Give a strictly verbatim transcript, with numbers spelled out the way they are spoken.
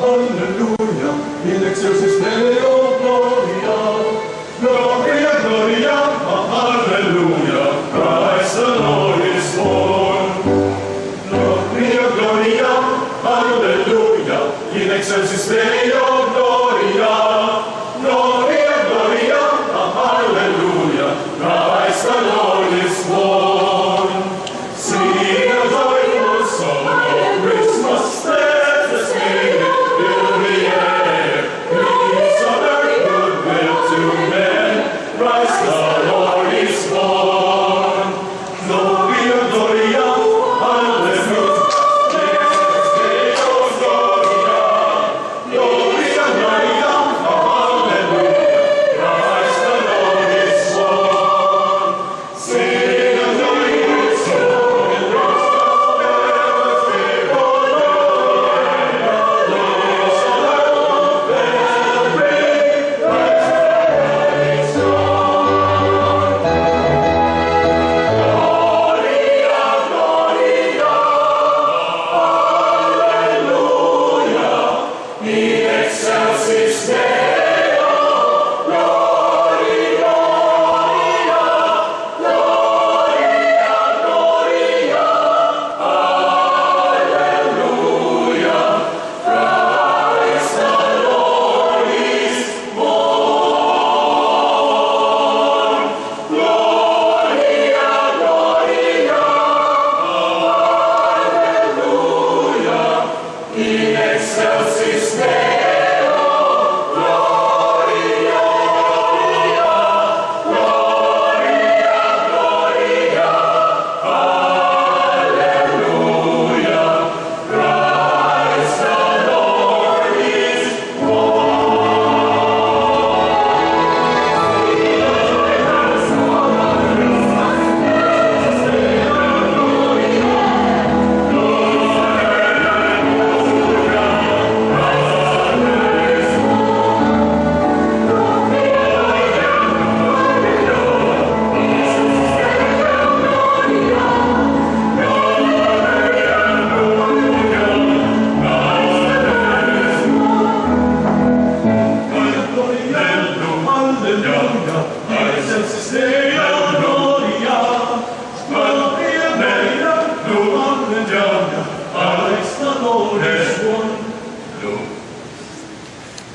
Alleluia, in excelsis Deo gloria. Gloria, gloria, alleluia, Christ the Lord is born. Gloria, gloria, alleluia, in excelsis Deo gloria. Gloria, gloria, alleluia, Christ the Lord is born. Sing a joyful song, O Christmas, let us make it fill the air. Peace on earth, goodwill to men, Christ the Lord is born. Gloria, gloria, alleluia, gloria, gloria, alleluia, Christ the Lord is born.